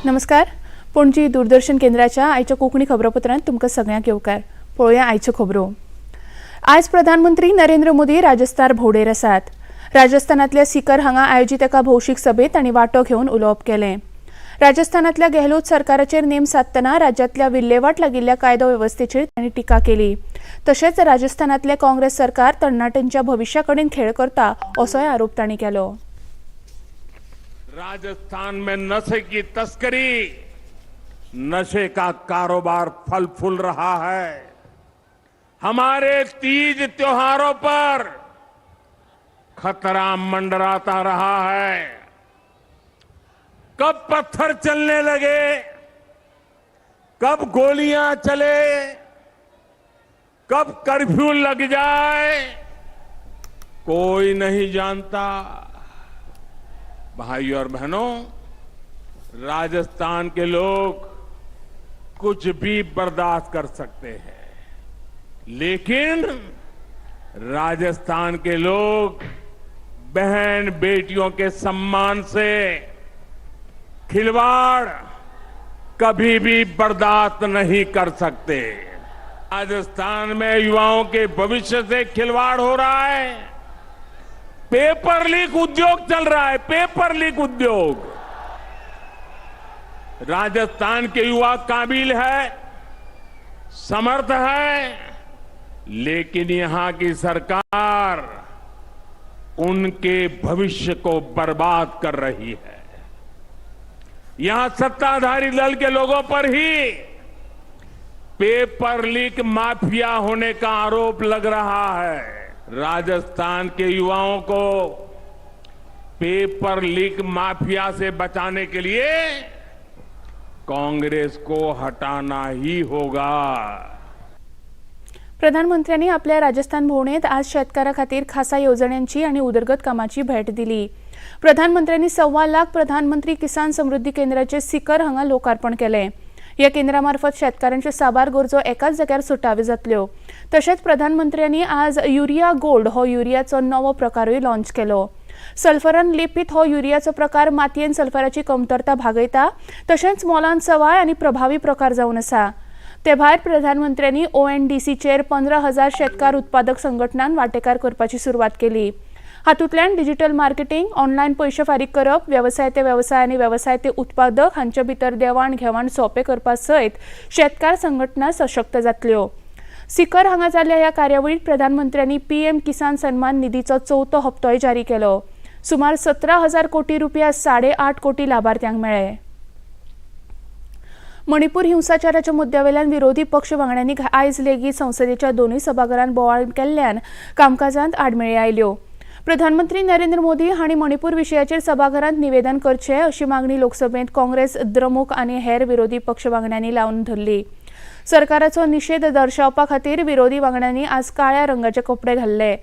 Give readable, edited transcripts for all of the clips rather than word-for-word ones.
नमस्कार. पणजी दूरदर्शन केंद्राच्या आयच्या कोंकणी खबरापत्रांत तुमकां सगळ्यांक येवकार. पळोवया आयच्यो खबरो. आयज प्रधानमंत्री नरेंद्र मोदी राजस्थान भोंवडेर आसात. राजस्थानांतल्या सिकर हांगा आयोजीत एका भौशीक सभेत तांणी वांटो घेवन उलोवप केलें. राजस्थानांतल्या गेहलोत सरकाराचेर नेम सादतना राज्यांतल्या विल्लेवाट लागिल्ल्या कायदो वेवस्थेचेर तांणी टिका केली. तशेंच राजस्थानांतले काँग्रेस सरकार तरणाट्यांच्या भविश्या कडेन खेळ करता, असोय आरोप तांणी केलो. राजस्थान में नशे की तस्करी, नशे का कारोबार फल फूल रहा है. हमारे तीज त्योहारों पर खतरा मंडराता रहा है. कब पत्थर चलने लगे, कब गोलियां चले, कब कर्फ्यू लग जाए, कोई नहीं जानता. भाइयों और बहनों, राजस्थान के लोग कुछ भी बर्दाश्त कर सकते हैं, लेकिन राजस्थान के लोग बहन बेटियों के सम्मान से खिलवाड़ कभी भी बर्दाश्त नहीं कर सकते. राजस्थान में युवाओं के भविष्य से खिलवाड़ हो रहा है. पेपर लीक उद्योग चल रहा है, पेपर लीक उद्योग. राजस्थान के युवा काबिल है, समर्थ है, लेकिन यहां की सरकार उनके भविष्य को बर्बाद कर रही है. यहां सत्ताधारी दल के लोगों पर ही पेपर लीक माफिया होने का आरोप लग रहा है. राजस्थान के युवाओं को पेपर लीक माफिया से बचाने के लिए कांग्रेस को हटाना ही होगा. प्रधानमंत्र्यांनी आपल्या राजस्थान भोंवडेंत आज शेतकारां खातीर खासा येवजण्यांची आनी उदरगत कामाची भेट दिली. प्रधानमंत्र्यांनी 1.25 लाख प्रधानमंत्री किसान समृद्धी केंद्राचे सिकर हांगा लोकार्पण केलें. ह्या केंद्रा मार्फत शेतकारांच्यो साबार गरजो एकाच जाग्यार सुटाव्यो जातल्यो. तशेंच प्रधानमंत्र्यांनी आज युरिया गोल्ड हो युरियाचो नवो प्रकारूय लॉन्च केलो. सल्फरान लेपीत हो युरियाचो प्रकार मातयेन सल्फराची कमतरता भागयता. तशेंच मोलान सवाय आनी प्रभावी प्रकार जावन आसा. ते भायर प्रधानमंत्र्यांनी ओएनडीसीचेर 15,000 शेतकार उत्पादक संघटनांक वांटेकार करपाची सुरवात केली. हातूंतल्यान डिजिटल मार्केटिंग, ऑनलायन पयशे फारीक करप, वेवसाय ते वेवसाय आनी वेवसाय ते उत्पादक हांचे भितर देवाण घेवाण सोंपें करपा सयत शेतकार संघटना सशक्त जातल्यो. सिकर हांगा जाल्ल्या ह्या कार्यावळीत प्रधानमंत्र्यांनी पीएम किसान सन्मान निधीचो चवथो हप्तोय जारी केलो. सुमार 17,000 कोटी रुपया 8.5 कोटी लाभार्थ्यांक मेळ्ळे. मणिपूर हिंसाचाराच्या मुद्द्यावेल्यान विरोधी पक्ष वांगड्यांनी आयज लेगीत संसदेच्या दोनूय सभाघरांत बोवाळ केल्ल्यान कामकाजांत आडमेळी आयल्यो. प्रधानमंत्री नरेंद्र मोदी हांणी मणिपूर विशयाचेर सभाघरांत निवेदन करचें, अशी मागणी लोकसभेंत काँग्रेस, द्रमुक आनी हेर विरोधी पक्ष वांगड्यांनी लावन धरली. सरकाराचो निशेध दर्शावपा खातीर विरोधी वांगड्यांनी आज काळ्या रंगाचे कपडे घाल्ले.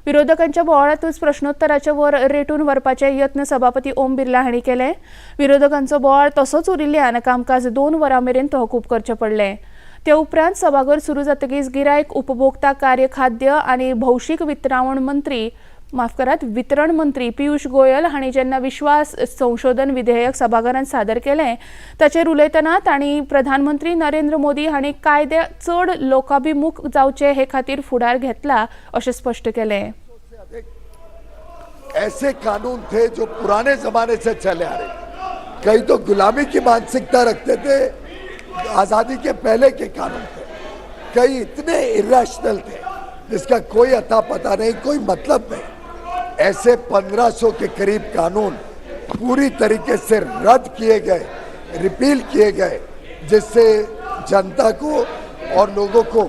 विरोधकांच्या बोवाळातूच प्रश्नोत्तराचे वर रेटून व्हरपाचे यत्न सभापती ओम बिर्ला हांणी केले. विरोधकांचो बोवाळ तसोच उरिल्ल्यान कामकाज 2 वरां मेरेन तहकूब करचें पडलें. ते उपरांत सभाघर सुरू जातकीच गिरायक, उपभोक्ता कार्य, खाद्य आनी भौशीक वितरावण मंत्री, माफ करात, वितरण मंत्री पियुष गोयल हांणी जेन्ना विश्वास संशोधन विधेयक सभाघरांत सादर केलें, ताचेर उलयतना तांणी प्रधानमंत्री नरेंद्र मोदी हांणी कायदे चड लोकाभिमुख जावचे हे खातीर फुडार घेतला, अशें स्पश्ट केलें. ऐसे कानून थे जो पुराने जमाने से चले आ रहे. कई तो गुलामी की मानसिकता रखते थे, आजादी के पहले के कानून थे. कई इतने इरेशनल थे जिसका कोई अता पता नहीं, कोई मतलब नहीं. ऐसे 1500 के करीब कानून पूरी तरीके से रद्द किए गए, रिपील किए गए, जिससे जनता को और लोगों को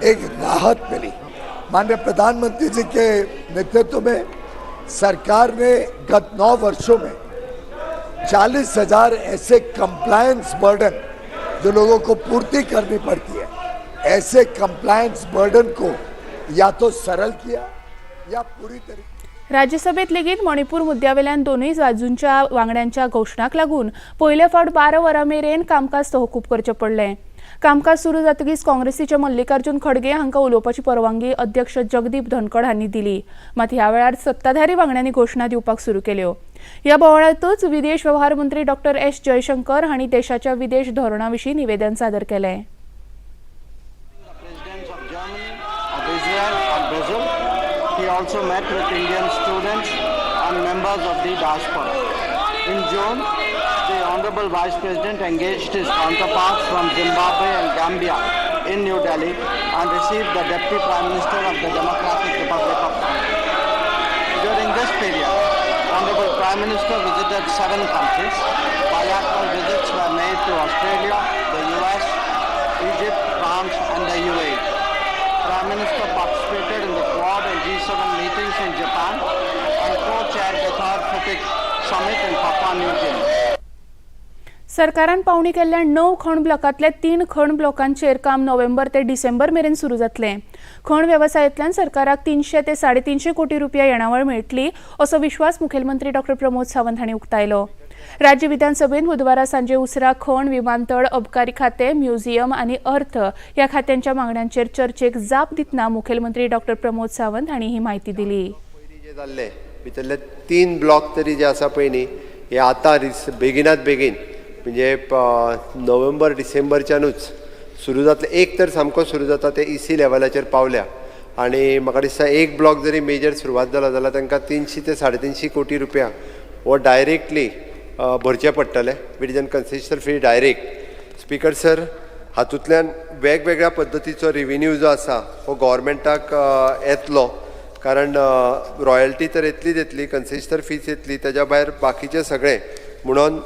एक राहत मिली. माननीय प्रधानमंत्री जी के नेतृत्व में सरकार ने गत 9 वर्षों में 40,000 ऐसे कंप्लायंस बर्डन जो लोगों को पूर्ति करनी पड़ती है, ऐसे कंप्लायंस बर्डन को या तो सरल किया या पूरी तरीके राज्यसभेत लेगीत मणिपूर मुद्द्यावेल्यान दोनूय बाजूंच्या वांगड्यांच्या घोशणाक लागून पयले फावट 12 वरां मेरेन कामकाज तहकूब करचें पडलें. कामकाज सुरू जातकीच काँग्रेसीचे मल्लिकार्जुन खडगे हांकां उलोवपाची परवानगी अध्यक्ष जगदीप धनखड हांणी दिली. मात ह्या वेळार सत्ताधारी वांगड्यांनी घोशणा दिवपाक सुरू केल्यो. ह्या बोवाळांतूच विदेश वेव्हार मंत्री डॉक्टर एस जयशंकर हांणी देशाच्या विदेश धोरणा विशीं निवेदन सादर केलें. Presidents of Germany, of Israel and Brazil. He also met with Indian students and members of the diaspora. In June, the Honorable Vice President engaged his counterparts from Zimbabwe and Gambia in New Delhi and received the Deputy Prime Minister of the Democratic Republic of Congo. During this period, Honorable Prime Minister visited seven countries. Bilateral visits were made to Australia, the US, Egypt, France and the UAE. Prime Minister participated in the Quad and G7 meetings in Japan and co-chaired the third FIPIC summit in Papua New Guinea. सरकारान पावणी केल्ल्या णव खण ब्लॉकांतल्या तीन खण ब्लॉकांचेर काम नोव्हेंबर ते डिसेंबर मेरेन सुरू जातलें. खण वेवसायांतल्यान सरकाराक 300 ते 350 कोटी रुपया येणावळ मेळटली असो विश्वास मुखेलमंत्री डॉक्टर प्रमोद सावंत हांणी उक्तायलो. राज्य विधानसभेत बुधवारा सांजे उसरा खण, विमानतळ, अबकारी खातें, म्युझियम आनी अर्थ ह्या खात्यांच्या मागण्यांचेर चर्चेक जाप दितना मुखेलमंत्री डॉक्टर प्रमोद सावंत हांणी ही म्हायती दिली. पयलीं जे जाल्ले भितरले तीन ब्लॉक तरी जे आसा पळय न्ही, हे आतां बेगिनात बेगीन म्हणजे नोव्हेंबर डिसेंबरच्यानूच सुरू जातले. एक तर सामको सुरू जाता, ते इसी लेवलाचेर पावल्या आनी म्हाका दिसता एक ब्लॉक जरी मेजर सुरवात जाला जाल्यार तांकां 300 ते 350 कोटी रुपया हो डायरेक्टली भरचे पडटले with an concession fee direct. Speaker sir, हातूंतल्यान वेगवेगळ्या पद्दतीचो रिवेन्यू जो आसा हो गोवोरमेंटाक येतलो, कारण रॉयल्टी तर येतलीच येतली, कन्सेशनल फीस येतली, तेज्या भायर बाकीचें सगळें. म्हणून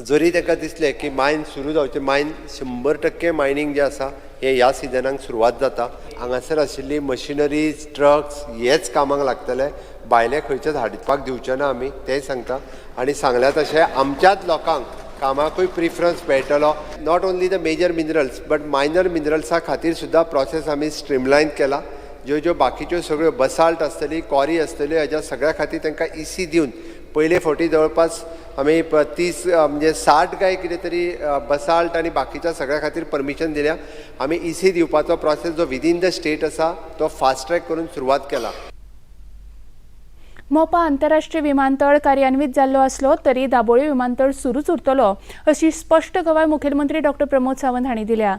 जरी तांकां दिसलें की मायन सुरू जावचें, मायन 100% मायनींग जें आसा हें ह्या सिजनाक सुरवात जाता. हांगासर आशिल्ली मशिनरीज, ट्रक्स हेच कामाक लागतले, भायले खंयचेच हाडपाक दिवचे ना आमी, तेंय सांगता. आनी सांगल्या तशें आमच्याच लोकांक कामाकूय प्रिफरन्स मेळटलो. Not only the major minerals but minor मिनरल्सा खातीर सुद्दां प्रोसेस आमी स्ट्रीमलायन केला. ज्यो ज्यो बाकीच्यो सगळ्यो बसाल्ट आसतली, कॉरी आसतल्यो, हेज्या सगळ्या खातीर तांकां इसी दिवन पयले फावटी जवळपास आमी 30 म्हणजे 60 काय कितें तरी बसाल्ट आनी बाकीच्या सगळ्या खातीर परमिशन दिल्या. आमी इसी दिवपाचो प्रोसेस जो विदीन the state आसा तो फास्ट ट्रॅक करून सुरवात केला. मोपा आंतरराष्ट्रीय विमानतळ कार्यान्वीत जाल्लो आसलो तरी दाबोळी विमानतळ सुरूच उरतलो अशी स्पश्ट गवाय मुखेलमंत्री डॉक्टर प्रमोद सावंत हांणी दिल्या.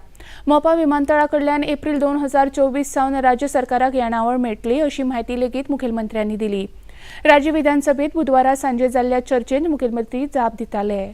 मोपा विमानतळा कडल्यान एप्रील 2024 सावन राज्य सरकाराक येणावळ मेळटली अशी म्हायती लेगीत मुखेलमंत्र्यांनी दिली. राज्य विधानसभेत बुधवारा सांजे जाल्ल्या चर्चेत मुखेलमंत्री जाप दिताले.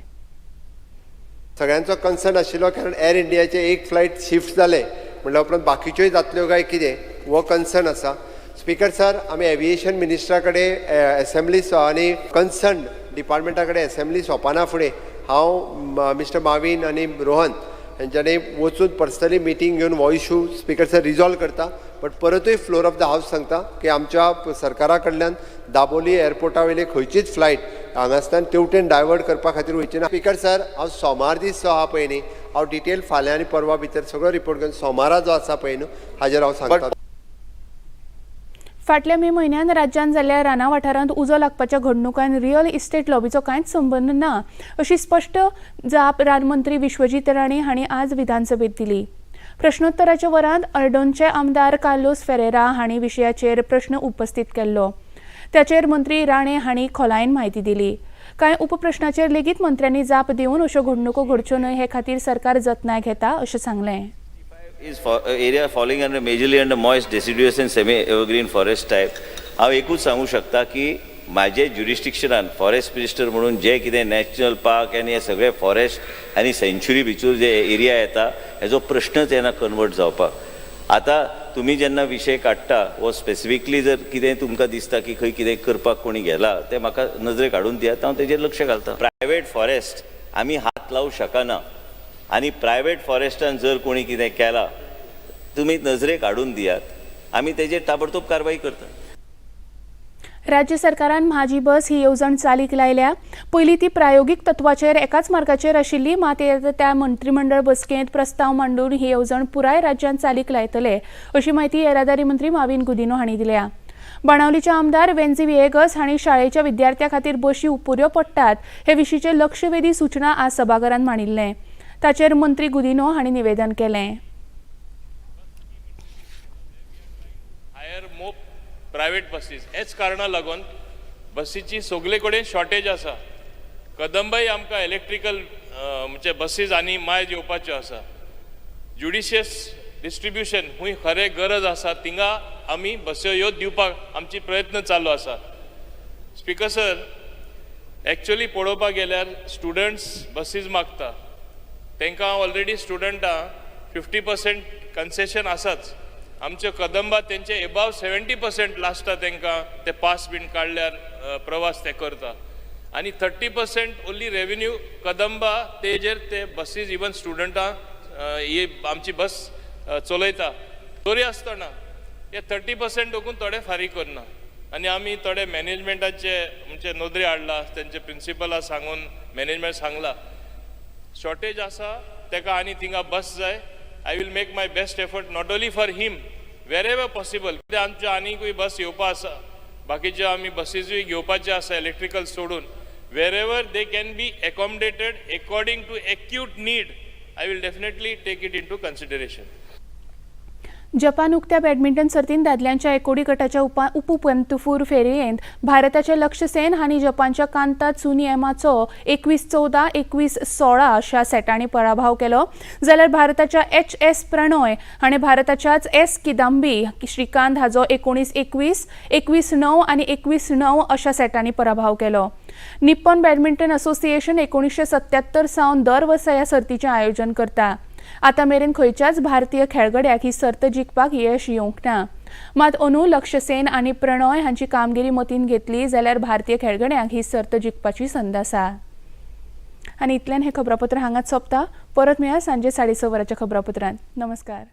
सगळ्यांचो कन्सर्न आशिल्लो, कारण एअर इंडियाचे एक फ्लायट शिफ्ट जाले म्हणल्या उपरांत बाकीच्योय जातल्यो काय कितें हो कन्सर्न आसा. स्पीकर सर, आमी एविएशन मिनिस्टरा कडेन एसेंब्ली आनी कन्सर्न डिपार्टमेंटा कडेन एसेंब्ली सोंपना फुडें हांव मिस्टर मावीन आनी रोहन हेंच्यांनी वचून पर्सनली मिटींग घेवन हो इशू, स्पीकर सर, रिजॉल्व करता. बट परतूय फ्लोर ऑफ the house सांगता की आमच्या सरकारा कडल्यान दाबोली एअरपोर्टा वयली खंयचीच फ्लायट हांगासल्यान तेवटेन डायवर्ट करपा खातीर वयची ना. स्पीकर सर, हांव सोमार दीस जो आहा पळय न्ही, हांव डिटेल फाल्यां आनी परवा भितर सगळो रिपोर्ट घेवन सोमारा जो आसा पळय न्हू हाजेर हांव सांगता. फाटल्या मे म्हयन्यान राज्यांत जाल्ल्या राना वाठारांत उजो लागपाच्या घडणुकान रिअल इस्टेट लॉबीचो कांयच संबंद ना अशी स्पश्ट जाप रानमंत्री विश्वजीत राणे हांणी आज विधानसभेत दिली. प्रश्नोत्तराच्या वरांत अर्डोनचे आमदार कार्लोस फेरेरा हांणी विशयाचेर प्रश्न उपस्थित केल्लो. ताचेर मंत्री राणे हांणी खोलायेन म्हायती दिली. कांय उपप्रश्नाचेर लेगीत मंत्र्यांनी जाप दिवन अश्यो घडणुको घडच्यो न्हय हे खातीर सरकार जतनाय घेता अशें सांगलें. Is for area falling under majorly under moist deciduous and semi evergreen forest type. हांव एकूच सांगू शकता की म्हाजे ज्युरिस्डिक्शनान फॉरेस्ट मिनिस्टर म्हणून जे कितें नॅशनल पार्क आनी हे सगळे फॉरेस्ट आनी सँच्युरी भितूर जे एरिया येता, हेजो प्रश्नच येना कन्वर्ट जावपाक. आतां तुमी जेन्ना विशय काडटा, हो स्पेसिफिकली जर कितें तुमकां दिसता की खंय कितें करपाक कोणी गेला, तें म्हाका नजरेक हाडून दियात, हांव तेजेर लक्ष घालता. प्रायवेट फॉरेस्ट आमी हात लावूं शकना आनी प्रायवेट फॉरेस्टान जर कोणी कितें केलां, तुमी नजरेक हाडून दियात, आमी तेजेर ताबडतोब कारवाई करता. राज्य सरकारान म्हाजी बस ही येवजण चालीक लायल्या. पयलीं ती प्रायोगीक तत्वाचेर एकाच मार्गाचेर आशिल्ली. मात येता त्या मंत्रीमंडळ बसकेंत प्रस्ताव मांडून ही येवजण पुराय राज्यांत चालीक लायतले अशी म्हायती येरादारी मंत्री माविन गुदिनो हांणी दिल्या. बाणावलीचे आमदार वेन्झी विएगस हांणी शाळेच्या विद्यार्थ्यां खातीर बशी उपुऱ्यो पडटात हे विशींचे लक्षवेधी सूचना आज सभाघरांत मांडिल्लें. ताचेर मंत्री गुदिन्हो हांणी निवेदन केलें. हायर मोर प्रायवेट बसीस. हेच कारणा लागून बसीची सगळे कडेन शॉर्टेज आसा. कदंबाय आमकां इलेक्ट्रिकल म्हणजे बसीस आनी मायज येवपाच्यो आसा. ज्युडिशियस डिस्ट्रिब्युशन, खूंय खरें गरज आसा थिंगा आमी बस्यो ह्यो दिवपाक आमची प्रयत्न चालू आसा. स्पिकर सर, एक्चुअली पळोवपाक गेल्यार स्टुडंट्स बसीस मागता. तांकां ऑलरेडी स्टुडंटां 50% कन्सेशन आसाच. आमच्यो कदंबा तेंचे एबाव 70% लास्टा तांकां ते पास बीन काडल्यार प्रवास ते करता आनी 30% ओन्ली रेवेन्यू कदंबा तेजेर ते बसीस इवन स्टुडंटां ही आमची बस चलयता. तरी आसतना हे 30% ओकून थोडे फारीक करना आनी आमी थोडे मॅनेजमेंटाचे म्हणजे नदरे हाडला, तेंचे प्रिंसिपला सांगून मॅनेजमेंट सांगला शॉर्टेज आसा तेका आनी थिंगा बस जाय. I will make my best effort, not only for him, wherever possible. कित्याक आमच्यो आनीकूय बस येवपा आसा, बाकीच्यो आमी बसीसूय घेवपाच्यो आसा इलेक्ट्रिकल सोडून. Wherever they can be accommodated according to acute need, I will definitely take it into consideration. Japan उक्त्या बॅडमिंटन सर्तीन दादल्यांच्या एकोडी गटाच्या उपउपांत्यपूर्व फेरयेंत भारताचे लक्ष्य सेन हांणी जपानच्या कांता त्सुनेयामाचो 21-14, 21-16 अशा सेटांनी पराभव केलो, जाल्यार भारताच्या एच एस प्रणोय हाणें भारताच्याच एस किदांबी श्रीकांत हाजो 19-21, 21-9 आनी 21-9 अशा सेटांनी पराभव केलो. निप्पॉन बॅडमिंटन असोसिएशन 1977 सावन दर वर्सा ह्या सर्तीचें आयोजन करता. आतां मेरेन खंयच्याच भारतीय खेळगड्याक ही सर्त जिखपाक यश येवंक ना. मात अंदू लक्ष्य सेन आनी प्रणोय हांची कामगिरी मतींत घेतली जाल्यार भारतीय खेळगड्यांक ही सर्त जिखपाची संद आसा. आनी इतल्यान हें खबरापत्र हांगाच सोंपता. परत मेळया सांजे 6:30 वरांच्या खबरापत्रांत. नमस्कार.